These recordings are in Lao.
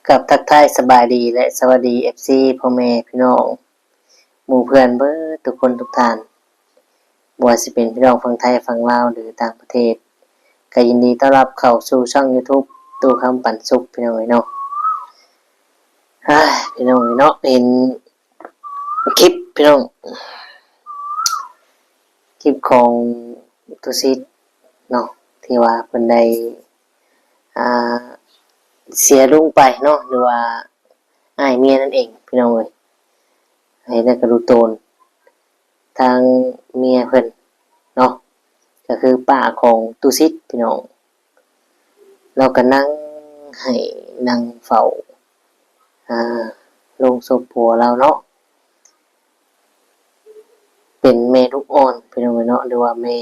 ກັບທັກທາຍສະບາຍດີ ແລະ ສະຫວັດດີ ເອັຟຊີ ພໍ່ແມ່ພີ່ນ້ອງ ໝູ່ເພື່ອນເບິດທຸກຄົນທຸກທ່ານ, ບໍ່ວ່າຊິເປັນພີ່ນ້ອງຝັ່ງໄທ, ຝັ່ງລາວ ຫຼື ຕ່າງປະເທດ, ກໍຍິນດີຕ້ອນຮັບເຂົ້າສູ່ຊ່ອງ YouTube ຕູ້ຄຳປັນສຸກ ພີ່ນ້ອງເອີຍເນາະ. ອ້າຍ ພີ່ນ້ອງເອີຍເນາະ, ເຫັນຄລິບ ພີ່ນ້ອງ, ຄລິບຂອງຕຸສິດເນາະ ທີ່ວ່າເພິ່ນໄດ້ ອ່າ ເສຍລຸງໄປເນາະ ຫຼືວ່າອ້າຍເມຍນັ້ນເອງ ພີ່ນ້ອງເອີຍ. ໃຫ້ໄດ້ກະດູໂຕນທາງເມຍເພິ່ນເນາະ ກໍຄືປ້າຂອງຕຸສິດ ພີ່ນ້ອງ. ລາວກໍນັ່ງໄຫ້ນັ່ງເຝົ້າ ອ່າ ໂລງສົບຜົວລາວເນາະ. ເປັນແມ່ລູກອ່ອນ ພີ່ນ້ອງເອີຍເນາະ ຫຼືວ່າແມ່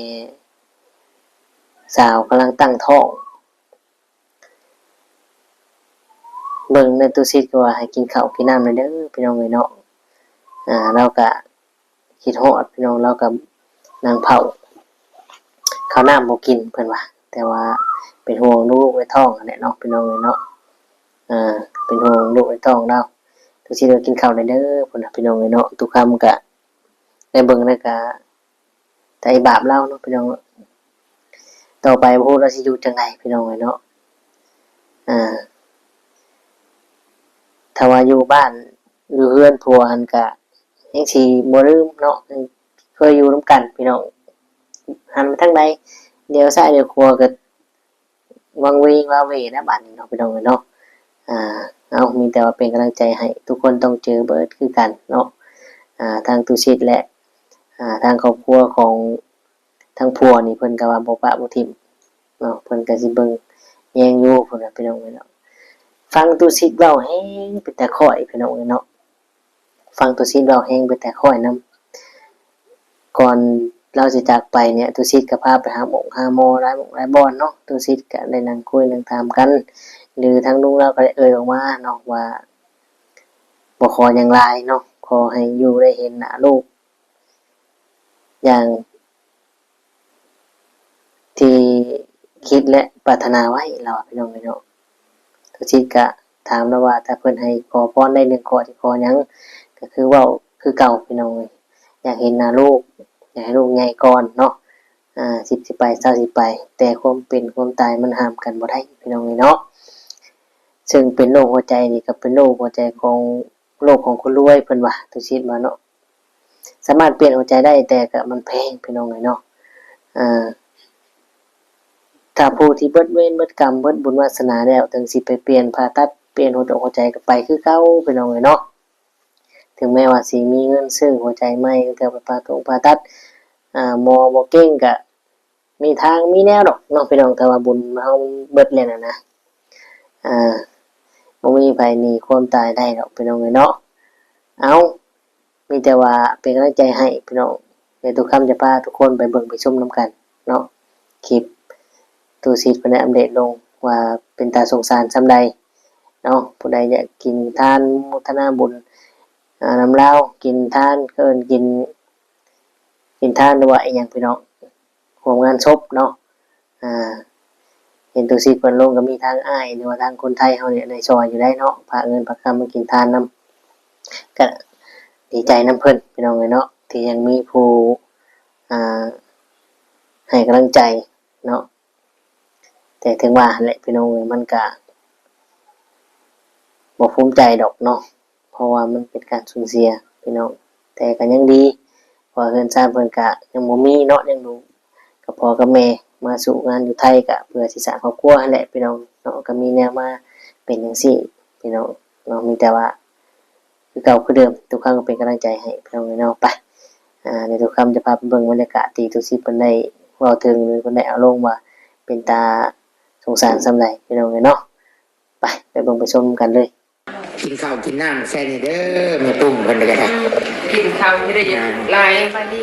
ສາວກຳລັງຕັ້ງທ້ອງ. ເບິ່ງໃນຕູ້ຊິດກໍວ່າໃຫ້ກິນເຂົ້າກິນນ້ຳແດ່ເດີ ພີ່ນ້ອງເອີຍເນາະ. ອ່າ ລາວກະຄິດຮອດ ພີ່ນ້ອງ, ລາວກະນັ່ງເຝົ້າ ເຂົ້ານ້ຳບໍ່ກິນ ເພິ່ນວ່າ, ແຕ່ວ່າເປັນຫ່ວງລູກໃນທ້ອງຫັ້ນແຫຼະເນາະ ພີ່ນ້ອງເອີຍເນາະ. ອ່າ ເປັນຫ່ວງລູກໃນທ້ອງລາວ. ຕູ້ຊິດວ່າກິນເຂົ້າແດ່ເດີ ເພິ່ນວ່າ ພີ່ນ້ອງເອີຍເນາະ. ຕຸຄຳກະໄດ້ເບິ່ງແລ້ວກະ ໃຈບາບລາວເນາະ ພີ່ນ້ອງເນາະ. ຕໍ່ໄປບໍ່ຮູ້ລາວຊິຢູ່ຈັ່ງໃດ ພີ່ນ້ອງເອີຍເນາະ. ອ່າ ຖ້າວ່າຢູ່ບ້ານຢູ່ເຮືອນຜົວຫັ້ນກະຍັງຊິບໍ່ລືມເນາະ, ເຄີຍຢູ່ນຳກັນ ພີ່ນ້ອງ. ຫັນໄປທາງໃດ ດຽວຊ້າຍດຽວຂວາກະ ວັງເວງວາເວແລ້ວບາດນີ້ເນາະ ພີ່ນ້ອງເອີຍເນາະ. ອ່າ ເອົາ ມີແຕ່ວ່າເປັນກຳລັງໃຈໃຫ້ ທຸກຄົນຕ້ອງເຈີເບິດຄືກັນເນາະ. ອ່າ ທາງຕຸສິດ ແລະ ອ່າ ທາງຄອບຄົວຂອງທາງຜົວນີ້ ເພິ່ນກໍວ່າບໍ່ປະບໍ່ຖິ້ມເນາະ, ເພິ່ນກໍຊິເບິ່ງແຍງຢູ່ ເພິ່ນວ່າ ພີ່ນ້ອງເອີຍເນາະ. ຟັງຕຸສິດເວົ້າແຮງເປັນຕາຄ້ອຍ ພີ່ນ້ອງເອີຍເນາະ. ຟັງຕຸສິດເວົ້າແຮງເປັນຕາຄ້ອຍນຳ. ກ່ອນລາວຊິຈາກໄປເນຍ ຕຸສິດກໍພາໄປຫາໝໍ ຫາໝໍຫຼາຍໝົງຫຼາຍບ່ອນເນາະ. ຕຸສິດກໍໄດ້ນັ່ງຄຸຍນັ່ງຖາມກັນ ຫຼື ທາງລຸງລາວກໍໄດ້ເອີ່ຍອອກມາເນາະວ່າ ບໍ່ຂໍຫຍັງຫຼາຍເນາະ, ຂໍໃຫ້ຢູ່ໄດ້ເຫັນໜ້າລູກຢ່າງ ທີ່ຄິດ ແລະ ປາດຖະໜາໄວ້ ລາວວ່າ ພີ່ນ້ອງເອີຍເນາະ. ຕຸສິດກະຖາມລາວວ່າ ຖ້າເພິ່ນໃຫ້ຂໍພອນໄດ້ໜຶ່ງຂໍ້ ຊິຂໍຫຍັງ? ກະຄືເວົ້າຄືເກົ່າ ພີ່ນ້ອງເອີຍ, ຢາກເຫັນໜ້າລູກ, ຢາກໃຫ້ລູກໃຫຍ່ກ່ອນເນາະ. ອ່າ ສິບຊິໄປ ຊາວຊິໄປ, ແຕ່ຄວາມເປັນຄວາມຕາຍມັນຫ້າມກັນບໍ່ໄດ້ ພີ່ນ້ອງເອີຍເນາະ. ເຊິ່ງເປັນໂລກຫົວໃຈນີ້ ກໍເປັນໂລກຫົວໃຈຂອງ ໂລກຂອງຄົນລວຍ ເພິ່ນວ່າ, ຕຸສິດວ່າເນາະ. ສາມາດປ່ຽນຫົວໃຈໄດ້ ແຕ່ກະມັນແພງ ພີ່ນ້ອງເອີຍເນາະ. ເອີ ຖ້າຜູ້ທີ່ເບິດເວນເບິດກຳເບິດບຸນວາສະໜາແລ້ວ ເຖິງຊິໄປປ່ຽນ ຜ່າຕັດປ່ຽນຫົວຈົກຫົວໃຈກໍໄປຄືເກົ່າ ພີ່ນ້ອງເອີຍເນາະ. ເຖິງແມ້ວ່າຊິມີເງິນຊື້ຫົວໃຈໃໝ່ ແຕ່ໄປຜ່າຕົງຜ່າຕັດ ອ່າ ໝໍບໍ່ເກັ່ງກະ ມີທາງມີແນວດອກເນາະ ພີ່ນ້ອງ, ຖ້າວ່າບຸນເຮົາເບິດແລ້ວນະນະ. ອ່າ ບໍ່ມີໃຜໜີຄວາມຕາຍໄດ້ດອກ ພີ່ນ້ອງເອີຍເນາະ. ເອົາ ມີແຕ່ວ່າເປັນກຳລັງໃຈໃຫ້ພີ່ນ້ອງ, ແລ້ວຕຸຄຳຈະພາທຸກຄົນໄປເບິ່ງໄປຊົມນຳກັນເນາະ. ຄລິບຕຸສິດເພິ່ນໄດ້ອັບເດດລົງວ່າເປັນຕາສົງສານສ່ຳໃດເນາະ. ຜູ້ໃດຢາກກິນທານໂມທະນາບຸນ ອ່າ ນຳລາວ, ກິນທານ ເອີ້ນກິນ ກິນທານ ຫຼືວ່າອີ່ຫຍັງ ພີ່ນ້ອງ, ຮ່ວມງານສົບເນາະ. ອ່າ ເຫັນຕຸສິດເພິ່ນລົງ ກໍມີທາງອ້າຍ ຫຼືວ່າທາງຄົນໄທເຮົານີ້ໄດ້ຊ່ອຍຢູ່ໄດ໋ເນາະ, ພາເງິນພາຄຳມາກິນທານນຳ, ກໍດີໃຈນຳເພິ່ນ ພີ່ນ້ອງເອີຍເນາະ, ທີ່ຍັງມີຜູ້ ອ່າ ໃຫ້ກຳລັງໃຈເນາະ. ແຕ່ເຖິງວ່າຫັ້ນແຫຼະ ພີ່ນ້ອງເອີຍ, ມັນກະບໍ່ພູມໃຈດອກເນາະ. ເພາະວ່າມັນເປັນການສູນເສຍພີ່ນ້ອງ, ແຕ່ກໍຍັງດີ ເພາະວ່າເຮືອນຊານເພິ່ນກະຍັງບໍ່ມີເນາະ, ຍັງຢູ່ກັບພໍ່ກັບແມ່ ມາສູ້ງານຢູ່ໄທກະເພື່ອຊິສ້າງຄອບຄົວຫັ້ນແຫຼະພີ່ນ້ອງເນາະ. ກໍມີແນວມາເປັນຈັ່ງຊີ້ພີ່ນ້ອງເນາະ, ມີແຕ່ວ່າຄືເກົ່າຄືເດີມ, ທຸກຄັ້ງກໍເປັນກຳລັງໃຈໃຫ້ພີ່ນ້ອງເນາະ. ໄປ ອ່າ ດຽວຕຸຄຳຈະພາໄປເບິ່ງບັນຍາກາດທີ່ຕຸສິດເພິ່ນໄດ້ເວົ້າເຖິງ ຫຼື ເພິ່ນໄດ້ເອົາລົງວ່າເປັນຕາສົງສານສ່ຳໃດພີ່ນ້ອງເນາະ. ໄປ ໄປເບິ່ງໄປຊົມກັນເລີຍ. ກິນເຂົ້າກິນນ້ຳໃສ່ນີ້ເດີ ແມ່ປຸ້ງເພິ່ນກໍໄດ້ ກິນເຂົ້າຢູ່ໄດ້ຢູ່ ອ່າ ຫຼາຍ ສະບາຍດີ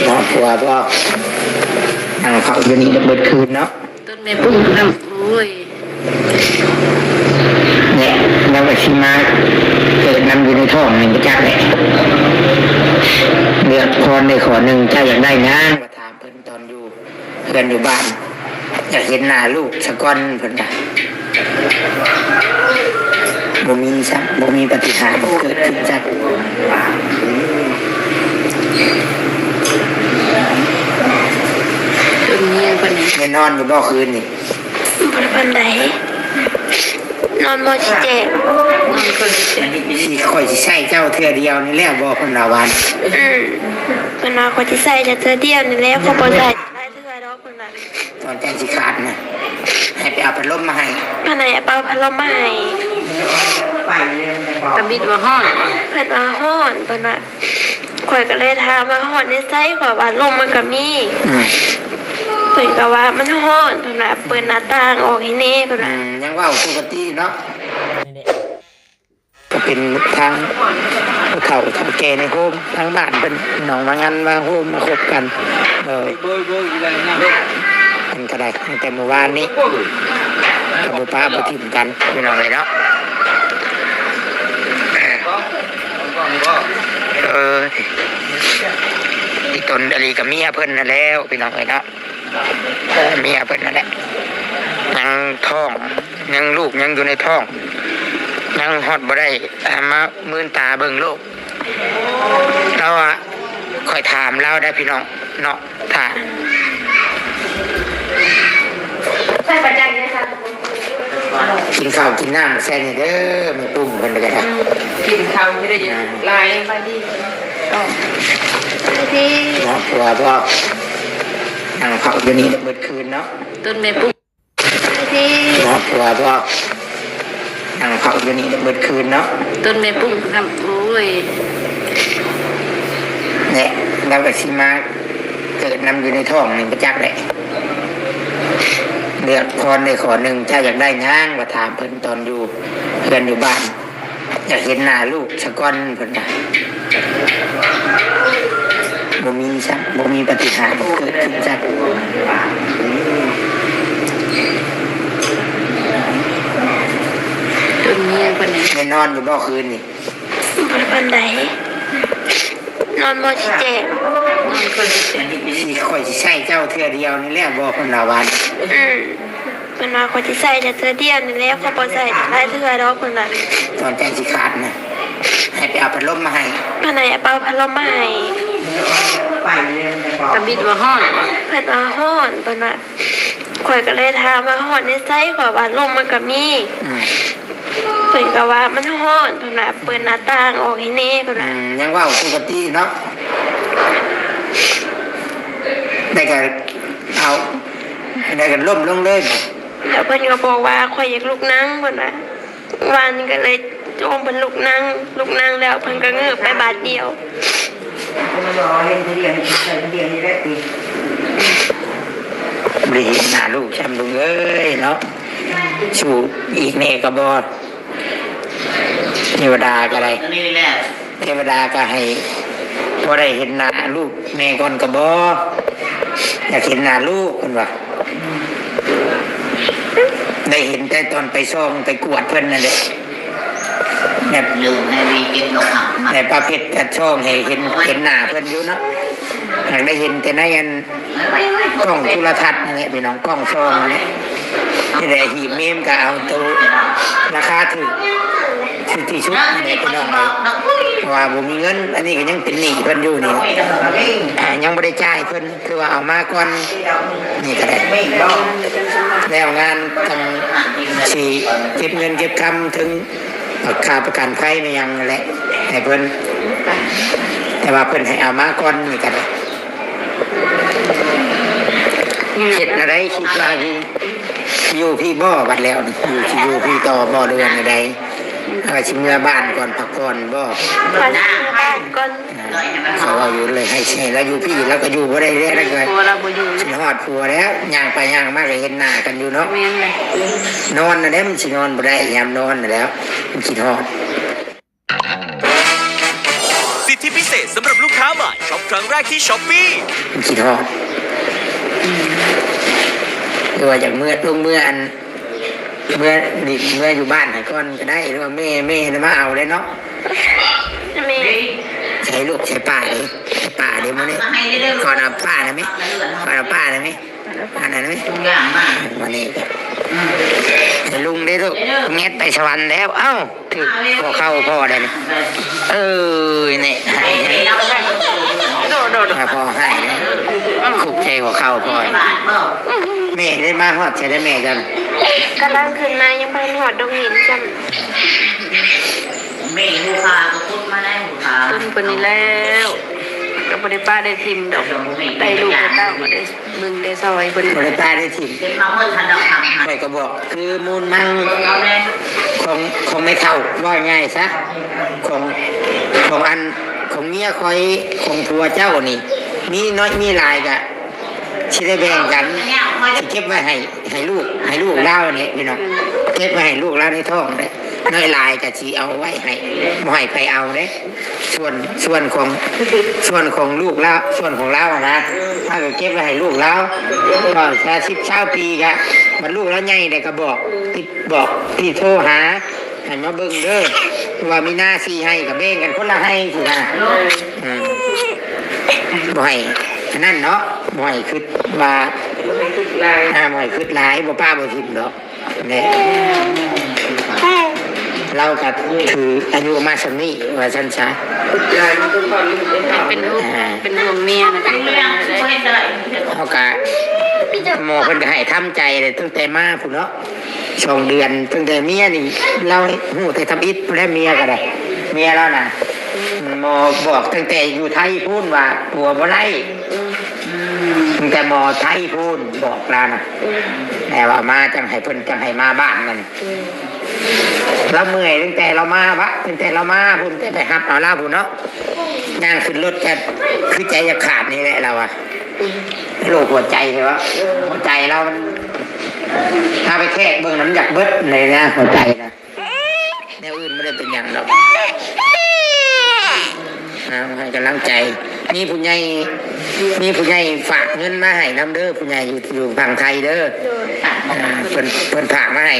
ເນາະ ເພາະວ່າບໍ່ນັ່ງເຝົ້າຢູ່ນີ້ເບິດຄືນເນາະ. ຕົ້ນແມ່ປຸ້ງນຳ ໂອ້ຍ ແລະ ລາວກໍຊິມາເກີດນຳຢູ່ໃນທ້ອງນີ້ບໍ່ຈັກແຫຼະ. ເລືອກພອນໄດ້ຂໍ້ໜຶ່ງ ເຈົ້າຢາກໄດ້ຫຍັງ? ວ່າຖາມເພິ່ນຕອນຢູ່ເຮືອນຢູ່ບ້ານ, ຢາກເຫັນໜ້າລູກສາກ່ອນ ເພິ່ນກະ ບໍ່ມີຊ້ຳ ບໍ່ມີປາຕິຫານເກີດຂຶ້ນຈັກ. ຕົວເມຍເພິ່ນນີ້ ໄດ້ນອນຢູ່ບໍ່ຄືນນີ້? ບໍ່ໄດ້ປານໃດ ນອນບໍ່ຊິແຈ້ງ ນອນເພິ່ນຊິແຈ້ງ ຊິ ຂ້ອຍຊິໃຊ້ເຈົ້າເທື່ອດຽວນີ້ແລ້ວບໍ່? ເພິ່ນວ່າຫວານ ອືມ ເພິ່ນວ່າ ຂ້ອຍຊິໃຊ້ເຈົ້າເທື່ອດຽວນີ້ແຫຼະ ຂ້ອຍບໍ່ໃຊ້ຫຼາຍເທື່ອດອກ ເພິ່ນວ່າ. ຕອນໃຈຊິຂາດນະ ໃຫ້ໄປເອົາພັດລົມມາໃຫ້ ເພິ່ນໃຫ້ໄປເອົາພັດລົມມາໃຫ້ ຕະບິດວ່າຮ້ອນ ເພິ່ນວ່າຮ້ອນ ເພິ່ນວ່າ. ຂ້ອຍກໍເລີຍຖາມວ່າຮ້ອນໃນໃສ ຂ້ອຍວ່າລົມມັນກໍມີ ອືມ ເພິ່ນກໍວ່າມັນຮ້ອນ ເພິ່ນວ່າເປີດໜ້າຕ່າງອອກໃຫ້ແດ່ ເພິ່ນວ່າ ອືມ ຍັງເວົ້າປົກກະຕິເນາະ. ກໍເປັນທາງຜູ້ເຖົ້າເຖົ້າແກ່ໃນໂຮມ ທາງບ້ານເພິ່ນ ນ້ອງມາງານມາໂຮມມາຄົບກັນ ໂດຍ ເພິ່ນກໍໄດ້ຕັ້ງແຕ່ມື້ວານນີ້ ກໍບໍ່ປະບໍ່ຖິ້ມກັນ ພີ່ນ້ອງເອີຍເນາະ. ເອີ ອີຕົນອະລີກໍເມຍເພິ່ນນັ້ນແລ້ວ ພີ່ນ້ອງເອີຍເນາະ. ເອີ ເມຍເພິ່ນນັ້ນແຫຼະ ຍັງທ້ອງ ຍັງລູກຍັງຢູ່ໃນທ້ອງ ຍັງຮອດບໍ່ໄດ້ ອ່າ ມາມື່ນຕາເບິ່ງໂລກ. ລາວວ່າ ຂ້ອຍຖາມລາວໄດ້ພີ່ນ້ອງເນາະ ຖ້າ ກິນເຂົ້າກິນນ້ຳໃສ່ນີ້ເດີ ແມ່ປຸ້ມເພິ່ນກໍໄດ້ ກິນເຂົ້າຊິໄດ້ຫຼາຍ ເນາະ ເພາະວ່າ ນັ່ງເຝົ້າຢູ່ນີ້ເບິດຄືນເນາະ ຕົ້ນແມ່ປຸ້ມ ເນາະ ເພາະວ່າ ນັ່ງເຝົ້າຢູ່ນີ້ເບິດຄືນເນາະ ຕົ້ນແມ່ປຸ້ມ ໂອ້ຍ ແຫຼະ ລາວກໍຊິມາເກີດນຳຢູ່ໃນທ້ອງນີ້ປະຈັກແຫຼະ. ເລືອກພອນໄດ້ຂໍ້ໜຶ່ງ ເຈົ້າຢາກໄດ້ຫຍັງ? ວ່າຖາມເພິ່ນຕອນຢູ່ເຮືອນຢູ່ບ້ານ. ຢາກເຫັນໜ້າລູກສາກ່ອນ ເພິ່ນວ່າ ບໍ່ມີຊ້ຳ ບໍ່ມີປາຕິຫານເກີດຂຶ້ນຈັກ. ຕົວເມຍເພິ່ນນີ້ ໄດ້ນອນຢູ່ບໍ່ຄືນນີ້? ບໍ່ໄດ້ປານໃດ ນອນບໍ່ຊິແຈ້ງ ນອນເພິ່ນຊິແຈ້ງ ຊິ ຂ້ອຍຊິໃຊ້ເຈົ້າເທື່ອດຽວນີ້ແລ້ວບໍ່? ເພິ່ນວ່າຫວານ ອືມ ເພິ່ນວ່າ ຂ້ອຍຊິໃຊ້ເຈົ້າເທື່ອດຽວນີ້ແຫຼະ ຂ້ອຍບໍ່ໃຊ້ຫຼາຍເທື່ອດອກ ເພິ່ນວ່າ. ຕອນໃຈຊິຂາດນະ ໃຫ້ໄປເອົາພັດລົມມາໃຫ້ ເພິ່ນໃຫ້ໄປເອົາພັດລົມມາໃຫ້ ຕະບິດວ່າຮ້ອນ ເພິ່ນວ່າຮ້ອນ ເພິ່ນວ່າ. ຂ້ອຍກໍເລີຍຖາມວ່າຮ້ອນໃນໃສ ຂ້ອຍວ່າລົມມັນກໍມີ ອືມ ເພິ່ນກໍວ່າມັນຮ້ອນ ເພິ່ນວ່າເປີດໜ້າຕ່າງອອກໃຫ້ແດ່ ເພິ່ນວ່າ ອືມ ຍັງເວົ້າປົກກະຕິເນາະ ແລ້ວກໍເອົາ ແລ້ວກໍລົ້ມລົງເລີຍ ແລ້ວເພິ່ນກໍບອກວ່າ ຂ້ອຍຢາກລຸກນັ່ງ ເພິ່ນວ່າ ວານນີ້ກໍເລີຍໂອມເພິ່ນລຸກນັ່ງ ລຸກນັ່ງແລ້ວເພິ່ນກໍງືບໄປບາດດຽວ ບໍ່ໄດ້ເຫັນໜ້າລູກຊ້ຳ ລຸງເອີຍເນາະ ສູ້ອີກແດ່ກໍບໍ່ ເທວະດາກໍໄດ້ ເທວະດາກໍໃຫ້ ບໍ່ໄດ້ເຫັນໜ້າລູກແດ່ກ່ອນກໍບໍ່ ຢາກເຫັນໜ້າລູກ ເພິ່ນວ່າ ໄດ້ເຫັນແຕ່ຕອນໄປສ່ອງໄປກວດເພິ່ນນັ້ນແຫຼະ ແບບ ໃນປາເພັດກໍສ່ອງໃຫ້ເຫັນ ເຫັນໜ້າເພິ່ນຢູ່ເນາະ ຫາກໄດ້ເຫັນແຕ່ໃນອັນ ກ້ອງໂທລະທັດນັ້ນແຫຼະພີ່ນ້ອງ ກ້ອງສ່ອງນັ້ນແຫຼະ ນີ້ແຫຼະ ຮີບເມມກໍເອົາໂຕລາຄາຖືກ ຖືກທີ່ສຸດນີ້ແຫຼະພີ່ນ້ອງເອີຍ ເພາະວ່າບໍ່ມີເງິນ ອັນນີ້ກໍຍັງເປັນໜີ້ເພິ່ນຢູ່ນີ້ ຍັງບໍ່ໄດ້ຈ່າຍເພິ່ນ ຖືວ່າເອົາມາກ່ອນ ນີ້ກໍໄດ້ ແລ້ວງານຈັ່ງຊິເກັບເງິນເກັບຄຳ ເຖິງຄ່າປະກັນໄພແມ່ນຫຍັງນັ້ນແຫຼະ ໃຫ້ເພິ່ນ ແຕ່ວ່າເພິ່ນໃຫ້ເອົາມາກ່ອນ ນີ້ກໍໄດ້. ເຮັດແນວໃດ ຄິດວ່າຢູ່ ຢູ່ພີ້ບໍ່ ບັດແລ້ວນີ້ ຢູ່ ຊິຢູ່ພີ້ຕໍ່ບໍ່ ຫຼືວ່າແນວໃດ? ເອີ ຊິເມືອບ້ານກ່ອນ ພັກຜ່ອນບໍ່? ວ່າຊິເມືອບ້ານກ່ອນ ເຂົາເວົ້າຢູ່ເລີຍ ໃຫ້ ໃຫ້ລາວຢູ່ພີ້ ລາວກໍຢູ່ບໍ່ໄດ້ແລ້ວ ລາວກໍ ຜົວລາວບໍ່ຢູ່ ຄິດຮອດຜົວແລ້ວ ຍ່າງໄປຍ່າງມາກໍເຫັນໜ້າກັນຢູ່ເນາະ ແມ່ນແຫຼະ ນອນນັ້ນແຫຼະ ມັນຊິນອນບໍ່ໄດ້ ຍາມນອນນັ້ນແຫຼະ ມັນຄິດຮອດ. ສິດທິພິເສດສຳລັບລູກຄ້າໃໝ່ ຊັອບຄັ້ງແລກທີ່ Shopee ຄິດຮອດ ຫຼືວ່າຢາກເມືອ ລົງເມືອອັນ ເມືອ ເມືອຢູ່ບ້ານໃຫ້ກ່ອນກໍໄດ້ ຫຼືວ່າແມ່ ແມ່ນະມາເອົາໄດ້ເນາະ ແມ່ ໃສ່ລູກໃສ່ປ້າເດ້ ໃສ່ປ້າເດ້ມື້ນີ້ ກ່ອນເອົາປ້ານະແມ່ ກ່ອນເອົາປ້ານະແມ່ ອັນນັ້ນແມ່ ມື້ນີ້ກໍ ໃຫ້ລູກ ລຸງເດ້ລູກ ແງດໄປສະຫວັນແລ້ວ. ເອົ້າ ຖືກຫົວເຂົ່າພໍ່ໄດ໋ນີ້. ເອີຍ ນີ້ ໂດດໆ ພໍ່ໃຫ້ເດ້ ຄຸກໃສ່ຫົວເຂົ່າພໍ່. ແມ່ໄດ້ມາຮອດໃສແລ້ວແມ່ຈັ່ງ? ກຳລັງຂຶ້ນມາ ຍັງບໍ່ທັນຮອດດົງຫີນຊ້ຳ. ແມ່ຫູຄາກໍຂຸດມາໄດ້ຫູຄາ ຕົ້ນເພິ່ນນີ້ແລ້ວ ກໍບໍ່ໄດ້ປະໄດ້ຖິ້ມດອກ ໄດ້ລູກໄດ້ເຕົ້າກໍໄດ້ເບິ່ງໄດ້ຊ່ອຍເພິ່ນ ບໍ່ໄດ້ປະໄດ້ຖິ້ມ. ເກັບມາໝົດທັນດອກ ຂ້ອຍກໍບອກຄືມູນມັງ ເບິ່ງເອົາແດ່ ຂອງ ຂອງແມ່ເຖົ້າ ເວົ້າງ່າຍຊະ ຂອງ ຂອງອັນ ຂອງເມຍຂ້ອຍ ຂອງຜົວເຈົ້ານີ້ ມີໜ້ອຍມີຫຼາຍກະ ຊິໄດ້ແບ່ງກັນ ຊິເກັບໄວ້ໃຫ້ ໃຫ້ລູກ ໃຫ້ລູກລາວນີ້ພີ່ນ້ອງ ເກັບໄວ້ໃຫ້ລູກລາວໃນທ້ອງແຫຼະ ໜ້ອຍຫຼາຍກໍຊິເອົາໄວ້ໃຫ້ ບໍ່ໃຫ້ໃຜເອົາເດ້. ສ່ວນ ສ່ວນຂອງ ສ່ວນຂອງລູກລາວ ສ່ວນຂອງລາວນະ ເຮົາກໍເກັບໄວ້ໃຫ້ລູກລາວ ກໍຊາວສິບຊາວປີກະ ບັດລູກລາວໃຫຍ່ແລ້ວກໍບອກ ຕິດ ບອກ ຕິດໂທຫາ ໃຫ້ມາເບິ່ງເດີ ວ່າມີນາສີ່ໄຮ່ກໍແບ່ງກັນຄົນລະໄຮ່ຊີ້ນະ. ອືມ ບໍ່ໃຫ້ອັນນັ້ນເນາະ ບໍ່ໃຫ້ຄິດວ່າ ບໍ່ໃຫ້ຄິດຫຼາຍ ອ່າ ບໍ່ໃຫ້ຄິດຫຼາຍ ບໍ່ປະບໍ່ຖິ້ມດອກແຫຼະ. ລາວກໍຖືອາຍຸມາສ່ຳນີ້ວ່າຊັ້ນຊະ ເປັນຫ່ວງ ອ່າ ເປັນຫ່ວງເມຍນະ. ເຮົາກໍ ໝໍເພິ່ນກໍໃຫ້ທຳໃຈແຫຼະ ຕັ້ງແຕ່ມາພຸ້ນເນາະ ສອງເດືອນ ຕັ້ງແຕ່ເມຍນີ້ ລາວຮູ້ແຕ່ທຳອິດພຸ້ນແຫຼະ ເມຍກໍໄດ້ ເມຍລາວນະ ໝໍບອກຕັ້ງແຕ່ຢູ່ໄທພຸ້ນວ່າປົວບໍ່ໄດ້ ອືມ ຕັ້ງແຕ່ໝໍໄທພຸ້ນບອກລາວນະ ອືມ ແຕ່ວ່າມາຈັ່ງໃຫ້ເພິ່ນ ຈັ່ງໃຫ້ມາບ້ານນັ້ນ ອືມ ລາວເມື່ອຍຕັ້ງແຕ່ລາວມາວະ ຕັ້ງແຕ່ລາວມາພຸ້ນ ແຕ່ໄປຮັບເອົາລາວພຸ້ນເນາະ ຍ່າງຂຶ້ນລົດກໍຄືໃຈຈະຂາດນີ້ແຫຼະລາວວ່າ. ໂລກຫົວໃຈໃຊ່ວະ ຫົວໃຈລາວມັນ ຖ້າໄປແທກເບິ່ງນຳຢາກເບິດເລີຍນະ ຫົວໃຈນະ ແນວອື່ນບໍ່ໄດ້ເປັນຫຍັງດອກ ອ່າ ໃຫ້ກຳລັງໃຈ. ມີຜູ້ໃຫຍ່ ມີຜູ້ໃຫຍ່ຝາກເງິນມາໃຫ້ນຳເດີ ຜູ້ໃຫຍ່ຢູ່ ຢູ່ຝັ່ງໄທເດີ ໂດຍ ອ່າ ເພິ່ນ ເພິ່ນຝາກມາໃຫ້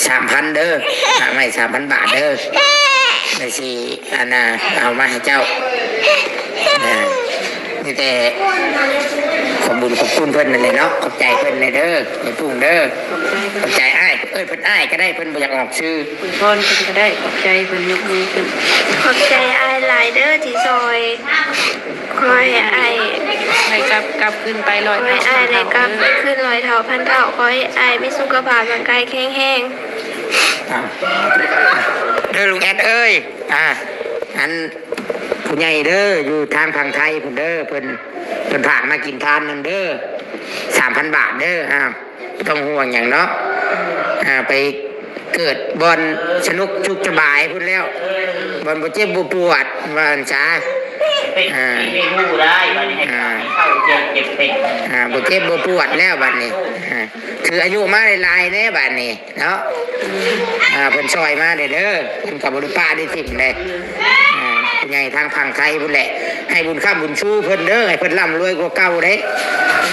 ສາມພັນເດີ ຝາກໄວ້ສາມພັນບາດເດີ ແລ້ວຊິ ອັນນ່າ ເອົາມາໃຫ້ເຈົ້າ ເອີ ມີແຕ່ຂອບບຸນຂອບຄຸນເພິ່ນນັ້ນແຫຼະເນາະ ຂອບໃຈເພິ່ນແດ່ເດີ ແມ່ປຸ້ງເດີ ຂອບໃຈ ຂອບໃຈອ້າຍ ເອີ້ນເພິ່ນອ້າຍກໍໄດ້ ເພິ່ນບໍ່ຢາກອອກຊື່ ອວຍພອນເພິ່ນກໍໄດ້ ຂອບໃຈເພິ່ນ ຍົກມືຂຶ້ນ ຂອບໃຈອ້າຍຫຼາຍເດີທີ່ຊ່ອຍ ຂໍໃຫ້ອ້າຍໄດ້ກັບ ກັບຄືນໄປຮ້ອຍເທົ່າ ຂໍໃຫ້ອ້າຍໄດ້ກັບຄືນຮ້ອຍເທົ່າພັນເທົ່າ ຂໍໃຫ້ອ້າຍມີສຸຂະພາບຮ່າງກາຍແຂງແຮງ ອ່າ ເດີລຸງແອດເອີຍ ອ່າ ອັນຜູ້ໃຫຍ່ເດີ ຢູ່ທາງຝັ່ງໄທພຸ້ນເດີ ເພິ່ນ ເພິ່ນຝາກມາກິນທານນຳເດີ ສາມພັນບາດເດີ ອ້າວ ບໍ່ຕ້ອງຫ່ວງຫຍັງເນາະ ອ່າ ໄປເກີດບ່ອນສະໜຸກສຸກສະບາຍພຸ້ນແລ້ວ ບ່ອນບໍ່ເຈັບບໍ່ປວດ ວ່າຊັ້ນຊະ ເປັນ ອ່າ ທີ່ໄດ້ຮູ້ໄດ້ ບັດນີ້ໃຫ້ ອ່າ ເຂົ້າໃຈເຈັບເປັນ ອ່າ ບໍ່ເຈັບບໍ່ປວດແລ້ວບັດນີ້ ອ່າ ຖືອາຍຸມາຫຼາຍໆແດ່ບັດນີ້ ເນາະ ອ່າ ເພິ່ນຊ່ອຍມາເດີ ເພິ່ນກໍບໍ່ໄດ້ປະໄດ້ຖິ້ມເດ້ ອ່າ ຜູ້ໃຫຍ່ທາງຝັ່ງໄທພຸ້ນແຫຼະ ໃຫ້ບຸນຄ້ຳບຸນຊູເພິ່ນເດີ ໃຫ້ເພິ່ນລ່ຳລວຍກວ່າເກົ່າເດ້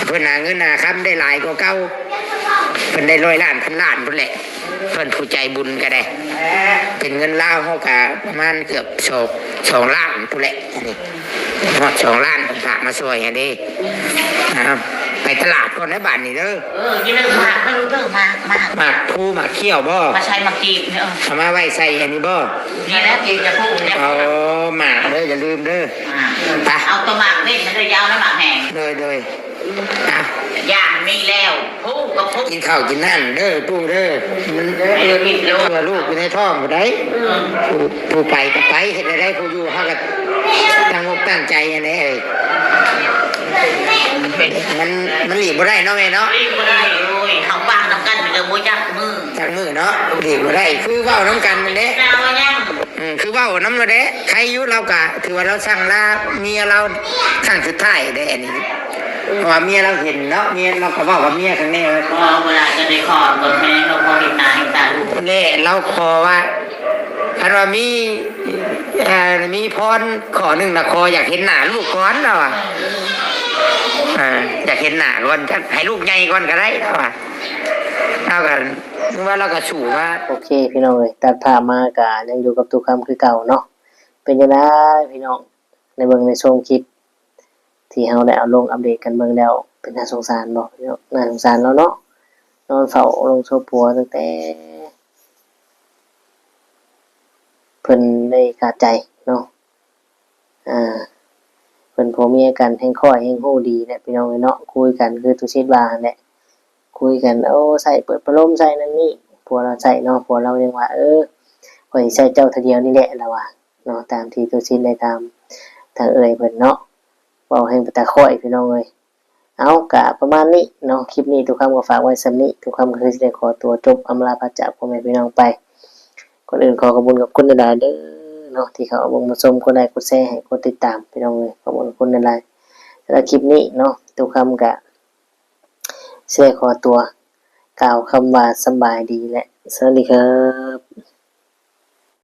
ເພິ່ນຫາເງິນຫາຄຳໄດ້ຫຼາຍກວ່າເກົ່າ ເພິ່ນໄດ້ຮ້ອຍລ້ານພັນລ້ານພຸ້ນແຫຼະ ເພິ່ນຜູ້ໃຈບຸນກໍໄດ້ ເປັນເງິນລາວເຮົາກໍປະມານເກືອບສອງ ສອງລ້ານພຸ້ນແຫຼະ ອັນນີ້ ຮອດສອງລ້ານເພິ່ນຝາກມາຊ່ວຍຫັ້ນເດ້ ເອົາ ໄປຕະຫຼາດກ່ອນເດີບາດນີ້ເດີ ເອີ ຢ່າລືມໝາກເດີລູກເດີ ໝາກ ໝາກ ໝາກພູໝາກຂຽວບໍ່ ມາໃສ່ໝາກກີບນີ້ ເອີ ເອົາມາໄວ້ໃສ່ອັນນີ້ບໍ່ ນີ້ແຫຼະ ກີບຈະພູນີ້ ອໍ ໝາກເດີ ຢ່າລືມເດີ ໝາກ ໄປ ເອົາຕົວໝາກເວັນເດີ ຢ່າເອົານຳໝາກແຫ້ງ ໂດຍ ໂດຍ ອ່ະ ຢ່າມີແລ້ວ ພູກັບພູ ກິນເຂົ້າກິນນ້ຳເດີ ປູເດີ ເອີ ເພື່ອລູກຢູ່ໃນທ້ອງພຸ້ນໃດ ອືມ ຜູ້ ຜູ້ໄປກໍໄປ ເຮັດແນວໃດ ຜູ້ຢູ່ເຮົາກໍຕັ້ງອົກຕັ້ງໃຈຫັ້ນແຫຼະ ເອີຍ ມັນ ມັນຫຼີກບໍ່ໄດ້ເນາະແມ່ເນາະ ຫຼີກບໍ່ໄດ້ ໂອ້ຍ ເຮົາປາກນຳກັນກໍບໍ່ຈັກມື້ ຈັກມື້ເນາະ ຫຼີກບໍ່ໄດ້ ຄືເວົ້ານຳກັນນັ້ນແຫຼະ ໜາວຍັງ ອືມ ຄືເວົ້ານຳລາວແຫຼະ ໃຄຢູ່ລາວກໍຖືວ່າລາວສັ່ງລາເມຍລາວຄັ້ງສຸດທ້າຍເດ້ ອັນນີ້ ເພາະວ່າເມຍລາວເຫັນເນາະ ເມຍລາວກໍເວົ້າກັບເມຍຄັ້ງນີ້ ເອີ ເວລາຈະໄດ້ຂໍເບິ່ງແມ່ເນາະ ພໍເຫັນໜ້າເຫັນຕາລູກ ແລະລາວຂໍວ່າ ຄັນວ່າມີ ເອີ ມີພອນຂໍ້ໜຶ່ງນະ ຂໍຢາກເຫັນໜ້າລູກກ່ອນລາວວ່າ ເອີ ຢາກເຫັນໜ້າກ່ອນ ໃຫ້ລູກໃຫຍ່ກ່ອນກໍໄດ້ລາວວ່າ ລາວກໍ ຄືວ່າລາວກໍສູ້ວ່າ ໂອເຄ ພີ່ນ້ອງເອີຍ ຕັດພາບມາກໍຍັງຢູ່ກັບຕູ້ຄຳຄືເກົ່າເນາະ ເປັນຈັ່ງໃດພີ່ນ້ອງ ໄດ້ເບິ່ງໄດ້ຊົມຄລິບ ທີ່ເຮົາໄດ້ເອົາລົງອັບເດດກັນເບິ່ງແລ້ວ ເປັນໜ້າສົງສານບໍ່ພີ່ນ້ອງ ໜ້າສົງສານລາວເນາະ ນອນເຝົ້າໂລງສົບຜົວຕັ້ງແຕ່ເພິ່ນໄດ້ຂາດໃຈເນາະ. ອ່າ ເພິ່ນຜົວເມຍກັນແຮ່ງຄ່ອຍແຮ່ງຮູ້ດີແຫຼະ ພີ່ນ້ອງເອີຍເນາະ. ຄຸຍກັນຄືຕຸສິດວ່າຫັ້ນແຫຼະ ຄຸຍກັນ ໂອ້ ໃຊ້ເປີດພັດລົມ ໃຊ້ນັ້ນນີ້ ຜົວລາວໃຊ້ເນາະ. ຜົວລາວຍັງວ່າ ເອີ ຂ້ອຍຊິໃຊ້ເຈົ້າເທື່ອດຽວນີ້ແຫຼະ ລາວວ່າເນາະ. ຕາມທີ່ຕຸສິດໄດ້ຖາມທາງເອື້ອຍເພິ່ນເນາະ ເວົ້າແຮ່ງເປັນຕາຄ້ອຍ ພີ່ນ້ອງເອີຍ. ເອົາ ກະປະມານນີ້ເນາະ ຄລິບນີ້ຕຸຄຳກໍຝາກໄວ້ສ່ຳນີ້. ຕຸຄຳກໍຄືຊິໄດ້ຂໍຕົວຈົບອຳລາພາຈາກພໍ່ແມ່ພີ່ນ້ອງໄປ. ກ່ອນອື່ນຂໍຂອບຄຸນຂອບຄຸນຫຼາຍໆເດີເນາະ ທີ່ເຂົ້າມາເບິ່ງມາຊົມ, ກົດໄລກົດແຊໃຫ້ ກົດຕິດຕາມ ພີ່ນ້ອງເອີຍ. ຂອບຄຸນຂອບຄຸນຫຼາຍໆ. ສຳລັບຄລິບນີ້ເນາະ ຕຸຄຳກະຊິໄດ້ຂໍຕົວກ່າວຄຳວ່າສະບາຍດີ ແລະ ສະຫວັດດີຄັບ.